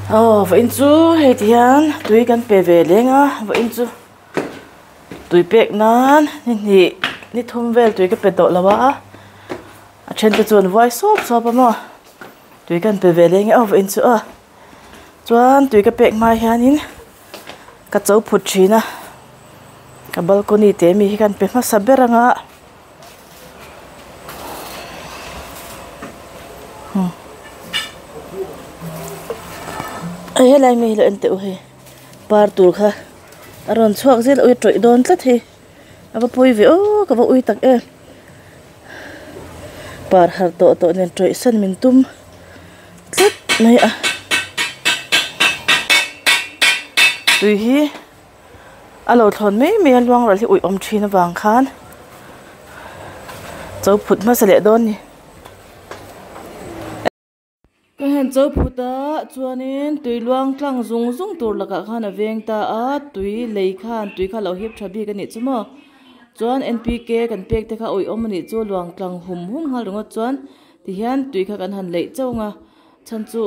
Aw vawiin chu hei ti hian tui kan pe ve leng a vawiin chu tui pek nan ni hnih ni thum vel tui ka pe tawh lo a a then te chuan vuai sawp sawp a maw tui kan pe ve leng e aw vawiin chu a chuan tui ka pek hma hianin ka cho phut thin a ka balcony te mi hi kan pe hmasa ber ang a. Hei helai mi hi lo en teh u hei par tur kha a rawn chhuak zel a ui tawih dawn tlat hei a va pawi ve aw ka va ui tak em par har tawh tawh nen tawih san min tum tlat mai a tui hi. A lo thlawn mai mai a luang ral hi uih awm thin avang khan cho phut hmasa leh dawn ni. Ka han cho phut a chuanin tui luang tlang zung zung tur lakah khan a veng ta a tui lei khan tui kha lo hip tha bik a nih chu maw chuan N P K kan pek te kha a uih awm a nih chu luang tlang hum hum nghal ringawt chuan tihian tui kha kan han leih chauh ang a. Chhan chu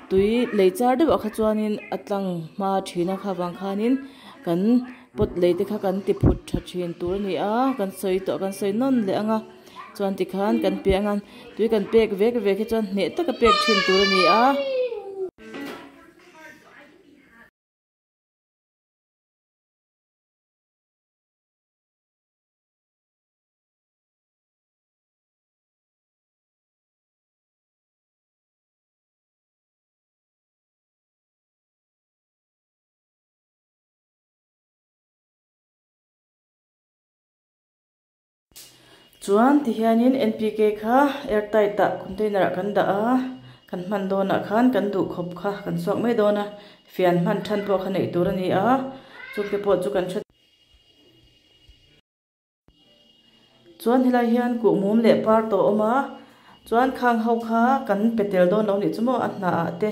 tui lei char deuh ah kha chuanin a tlang hma thin a kha vang khanin kan pot lei te kha kan ti phut tha thin tur a ni a kan sawi tawh kan sawi nawn leh ang a chuan tikhan kan pe ang a tui kan pek vek vek hi chuan hneh taka pek thin tur a ni a. Chuan tihianin N P K kha airtight ah container ah kan dah a, kan hman dawnah khan kan duh khawp kha kan chhuak mai dawn a, fian hman than pawh kha neih tur a ni a, chungte pawh chu kan hre. Chuan helai hian kuhmum leh par tawh a awm a, chuan khang ho kha kan pe tel dawn lo nih chu maw a hnah ah te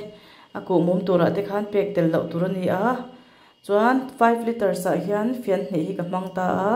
a kuhmum turah te khan pek tel loh tur a ni a, chuan five litres ah hian fian hnih hi ka hmang ta a.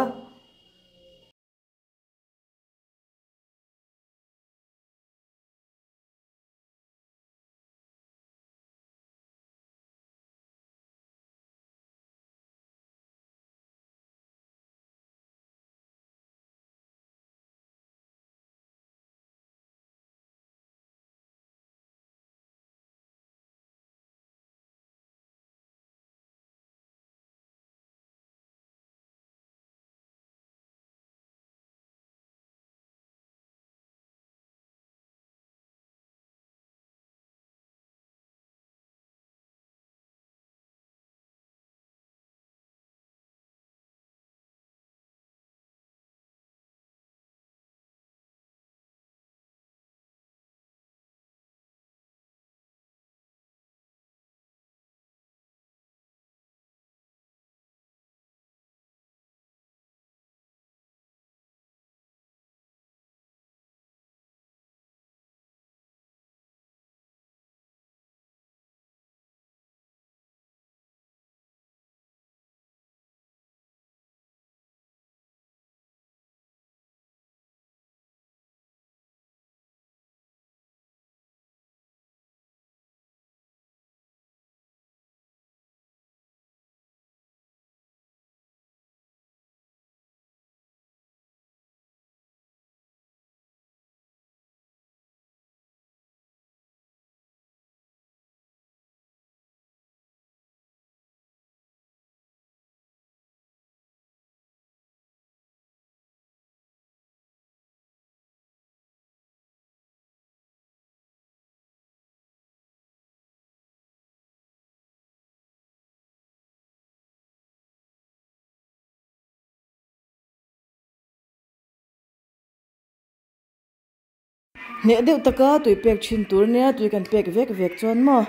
Hneh deuh taka tui pek thin tur nia tui kan pek vek vek chuan maw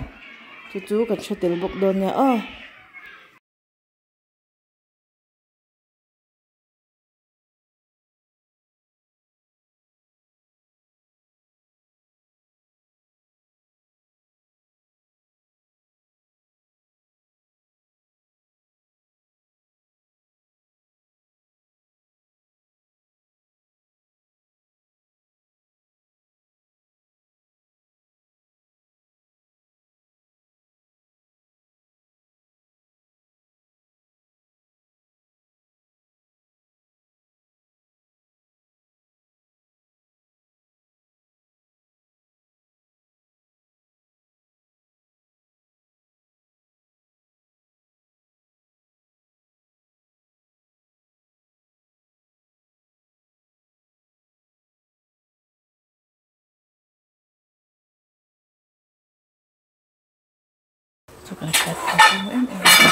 chu chu kan hre tel bawk dawn nia aw. Chu kan hriat a pawimawh em em a ni.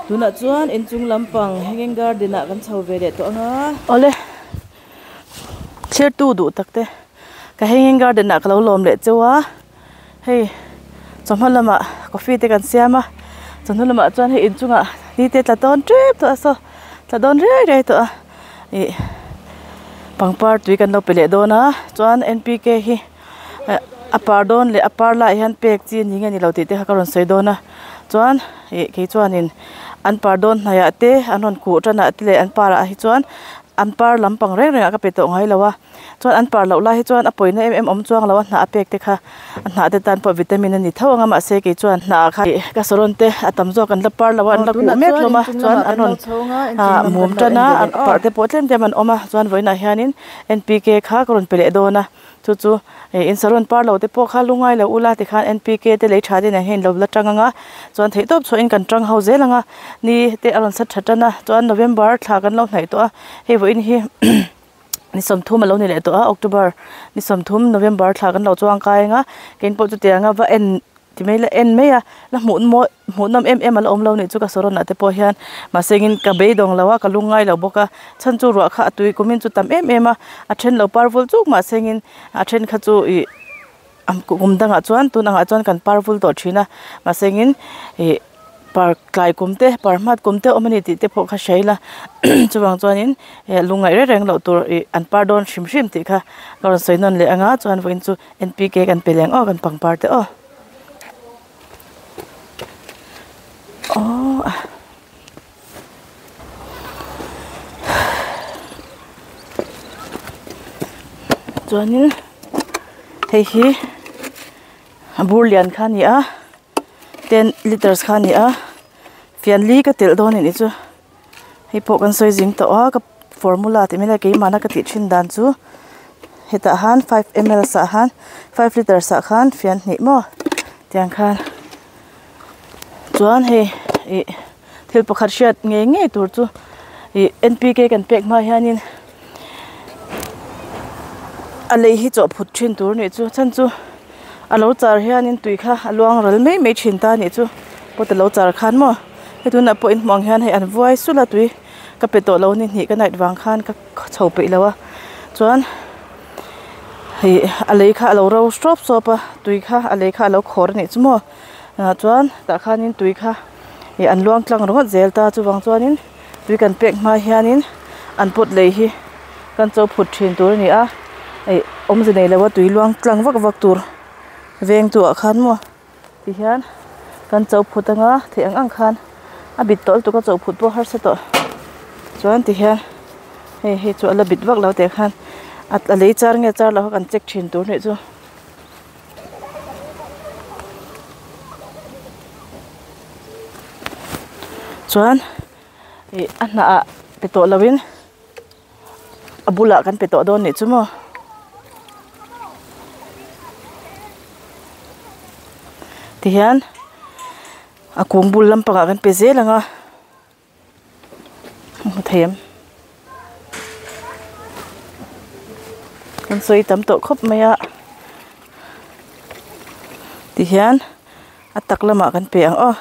Tunah chuan inchung lampang hanging garden ah kan chho ve leh tawh ang a. Awle thirtu duh tak te ka hanging garden ah ka lo lawm leh cheu a hei chawhma lamah coffee te kan siam a chawhnu lamah chuan hei inchungah ni te tla dawn tep tawh a saw tla dawn riai riai tawh a ih pangpar tui kan lo pe leh dawn a chuan N P K hi. A par dawn leh a par laiah hian pek chi ni nge ni lo tih te kha ka rawn sawi dawn a chuan ih kei chuanin an par dawn hnaiah te an rawn kuh tanah te leh an par ah hi chuan an par lampang reng rengah ka pe tawh ngai lo a chuan an par loh lai hi chuan a pawina em em awm chuang lo a hnah a pek te kha a hnah te tan pawh vitamin a ni tho ang a mahse kei chuan hnah ah khan ih ka saron te a tam zawk an la par lo a an la kuh mek hlawm a chuan an rawn ah mum tan a a par te pawh tlem tlem an awm a chuan vawiinah hianin N P K kha ka rawn pe leh dawn a. Chu chu ih in saron par lo te pawh kha lu ngai lo ula tikhan N P K te lei tha te nen hian in lo la tang ang a chuan theih tawp chhuah in kan tang ho zel ang a ni te a rawn sat tha tan a chuan November thla kan lo hnaih tawh a hei vawiin hi ni sawmthum a lo ni leh tawh a October ni sawmthum November thla kan lo chuang kai ang a kein pawh chutiang a va en ti mai la en mai a la hmuh mawi hmuh nawm em em a la awm lo nih chu ka saron ah te pawh hian mahse engin ka beidawng lo a ka lung ngai lo bawk a chhan chu ruah kha a tui kum in chu tam em em a a then lo par vul chuk mahse engin a then kha chu ih kum dangah chuan tun angah chuan kan par vul tawh thin a mahse engin ih par tlai kum te par hmat kum te a awm a ni tih te pawh kha hria ila chuvang chuanin eh lungngaih reng reng loh tur ih an par dawn hrim hrim tih kha ka rawn sawi nawn leh ang a chuan vawiin chu. N P K kan pe leng aw kan pangpar te aw aww chuanin hei hi a bur lian kha a ni a ten litres kha a ni a fian li ka telh dawn a nih chu hei pawh kan sawi zing tawh a ka formula tih mai lai keimahna ka tih thin dan chu hetah han five ml ah han five litres ah khan fian hnih maw tiang khan chuan hei ih thil pakhat hriat ngei ngei tur chu ih N P K kan pek hma hianin a lei hi chawhphut thin tur a nih chu chhan chu a lo char hianin tui kha a luang ral mai mai thin ta a nih chu pot a lo char khan maw hei tunah pawh inhmuh ang hian hei an vuai sulh a tui ka pe tawh lo ni hnih ka night vang khan ka chho peih lo a chuan hei a lei kha a lo ro hrawp sawp a tui kha a lei kha a lo khawr a nih chu maw ah chuan tah khanin tui kha ih an luang tlang ringawt zel ta chuvang chuanin tui kan pek hma hianin an pot lei hi kan cho phut thin tur a ni a ih awmze nei lo a tui luang tlang vak vak tur veng tu ah khan maw. Tihian kan cho phut anga theih ang ang khan a bit tawh lutuk a cho phut pawh harsa tawh chuan tihian hei hei chu a la bit vak lo teh khan a lei char nge char lo kha kan check thin tur nih chu. Chuan ih a hnah ah pe tawh lo in. A bulah kan pe tawh dawn nih chu maw. Tihian a kung bul lampangah kan pe zel ang a a hmu thei em kan sawi tam tawh khawp mai a tihian a tak lamah kan pe ang aw.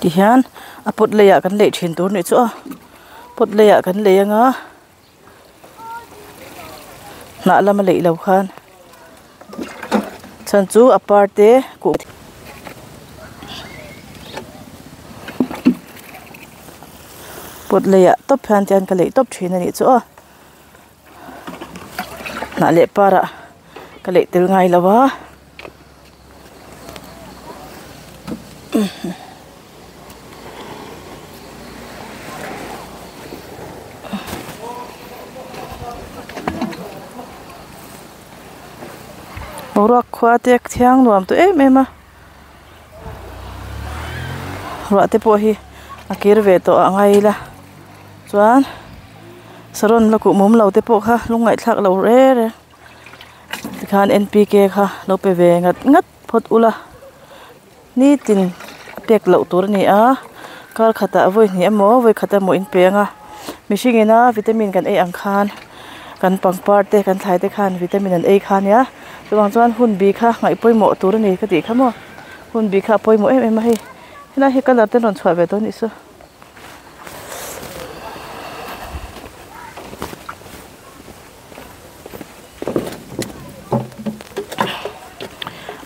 Tihian a pot leiah kan leih thin tur nih chu a pot leiah kan lei anga. Hnah lama leih lo khan chhan chu a par te kuh pot leiah tawp hian tian ka leih tawp thin a nih chu aw hnah leh parah ka leih tel ngai lo a. Boruak khua te thiang nuam tawh em em a ruah te pawh hi a kir ve tawh a ngai ila chuan. Saron la kuh mum lo te pawh kha lungngaihthlak lo re re tikhan N P K kha lo pe ve ngat ngat phawt ula nitin a pek loh tur a ni a kar khatah vawi hnih emaw vawi khat emaw in pe ang a mihring ina vitamin kan ei ang khan kan pangpar te kan thlai te khan vitamin an ei kha ania chuvang chuan hun bi kha ngaih pawimawh tur a ni ka tih kha maw hun bi kha a pawimawh em em a hei helai hi colour te an rawn chhuah ve tawh a nih chu.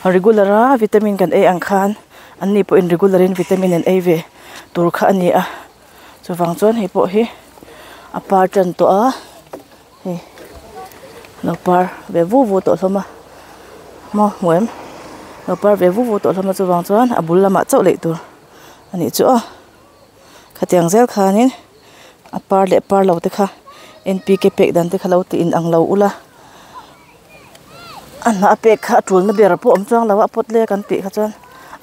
Regular a vitamin kan ei ang khan an ni pawhin regular in vitamin an ei ve tur kha a ni a chuvang chuan hei pawh hi a par tan tawh a hei lo par ve vu vu tawh hlawm a maw hmu em lo par ve vu vu tawh hlawm a chuvang chuan a bul lamah chauh lei tur a nih chu aw. Khatiang zel khanin a par leh par lo te kha N P K pek dan te kha lo tih in ang lo ula a hnah pek kha a tulna ber pawh awm chuang lo a a pawt lek an tih kha chuan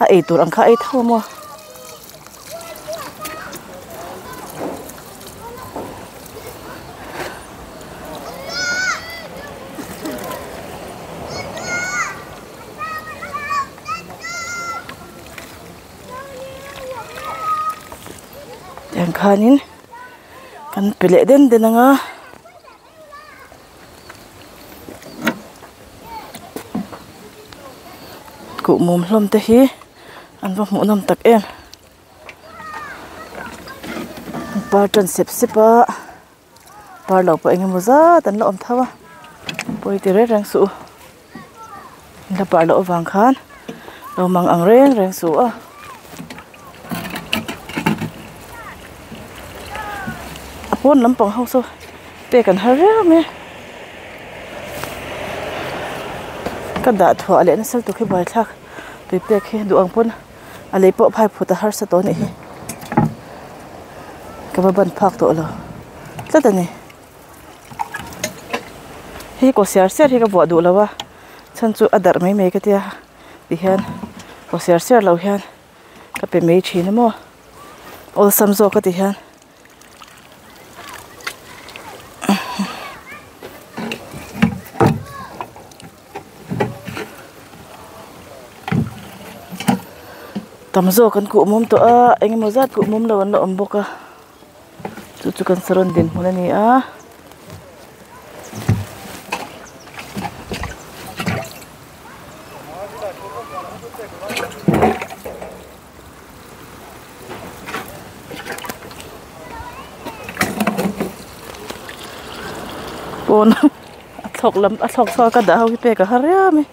a ei tur ang kha a ei tho maw. Tiang khanin kan pe leh den den ang a. Kuhmum hlawm te hi an va hmuh nawm tak em. An par tan sep sep a par lo pawh eng emaw zat an la awm tho a pawi ti reng reng suh u an la par loh avang khan lo mang ang reng reng suh a a pawn lampang ho saw pek an har riau mai a ka dah thuah leh nasa lutuk hi buaithlak tui pek hi duh ang pawn. A lei pawh phai phut a harsa tawh a nih hi ka va ban phak tawh lo tlat a ni hei kaw siar siar hi ka vuah duh lo a chhan chu a darh mai mai ka tia ti hian kaw siar siar lo hian ka pe mai thin a maw awlsam zawk ka ti hian. Tam zawk an kuh mum tawh a eng emaw zat kuh mum lo an la awm bawk a chu chu kan saron dinhmun a ni a. Pawn a thlawk lam a thlawk chhuak a dah ho hi pek a har riau mai.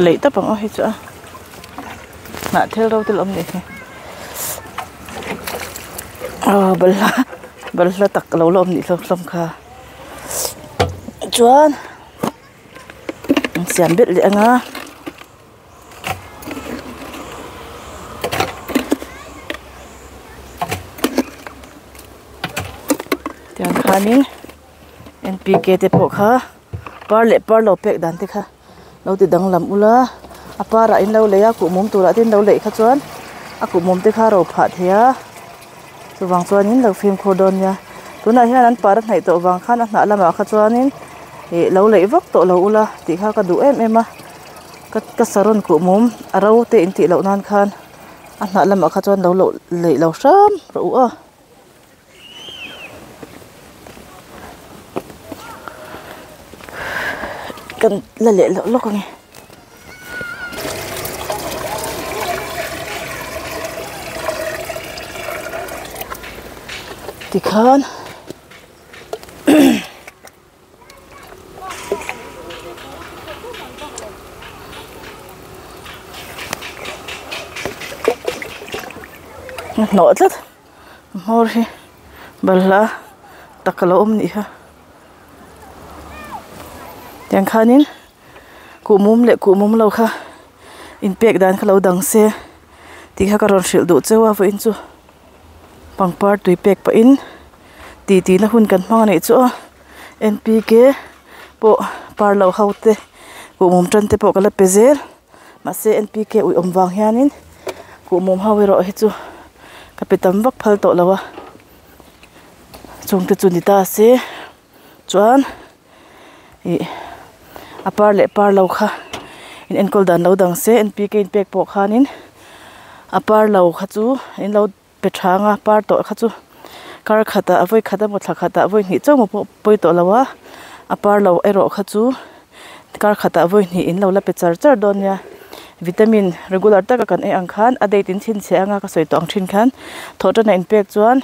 Leih tawp ang aw hei chu a hnah thil ro te la awm leh hi aw balhla balhla tak a lo la awm nih hlawm hlawm kha chuan. An siam belh leh ang a. Tiang khanin N P K te pawh kha par leh par lo pek dan te kha lo ti danglam ula a parah in lo lei a kuhmum turah te in lo leih kha chuan a kuhmum te kha a ro phah thei a chuvang chuanin lo fimkhur dawn nia tunah hian an par a hnaih tawh vang khan a hnah lamah kha chuanin ih lo leih vak tawh lo ula tih kha ka duh em em a ka ka saron kuhmum a ro te in tih loh nan khan a hnah lamah kha chuan lo loh leih lo hram rawh u aw. Kan la leh loh lawk ang e. Tikhan a hnawh tlat. Hmawr hi balhla. tak a lo awm nih kha tiang khanin kuhmum leh kuhmum lo kha inpek dan kha lo dang se tih kha ka rawn hrilh duh cheu a vawiin chu pangpar tui pek pahin ti ti na hun kan hmang a nih chu a N P K pawh par lo ho te kuhmum tan te pawh ka la pe zel mahse N P K ui awm vang hianin kuhmum ho erawh hi chu ka pe tam vak phal tawh lo a chungte chu ni ta se chuan ih a par leh par lo kha in enkawl dan lo dang se N P K in pek pawh khanin a par lo kha chu in lo pe tha anga par tawh kha chu kar khatah a vawi khat emaw thla khatah vawi hnih chauh maw pawh pawi tawh lo a a par lo erawh kha chu kar khatah vawi hnih in lo la pe char char dawn nia vitamin regular taka kan ei ang khan a date in chhinchhiah anga ka sawi tawh ang thin khan thawh tan a inpek chuan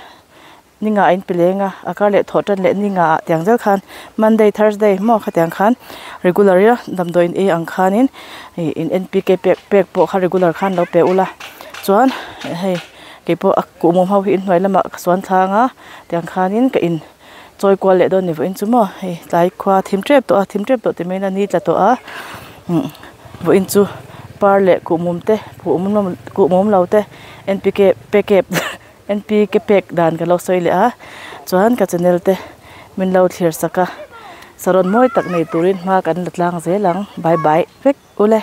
ni nga in pe leng a a kar leh thawh tan leh ni nga ah tiang zel khan monday thursday maw khatiang khan regular ila damdawi in ei ang khanin ih in N P K pek pek pawh kha regular khan lo pe ula chuan hei keipawh a kuhmawm ho hi inhnuai lamah ka suan thlang a tiang khanin ka in chawi kual leh dawn ni vawiin chu maw hei tlai khua thim tep tawh a thim tep tawh ti mai ila ni tla tawh a umm vawiin chu par leh kuhmum te kuhmum lo te N P K pek N P K pek dan ka lo sawi leh a chuan ka channel te min lo thlir sak a saron mawi tak nei turin hma kan la tlang zel ang bye bye vek ule.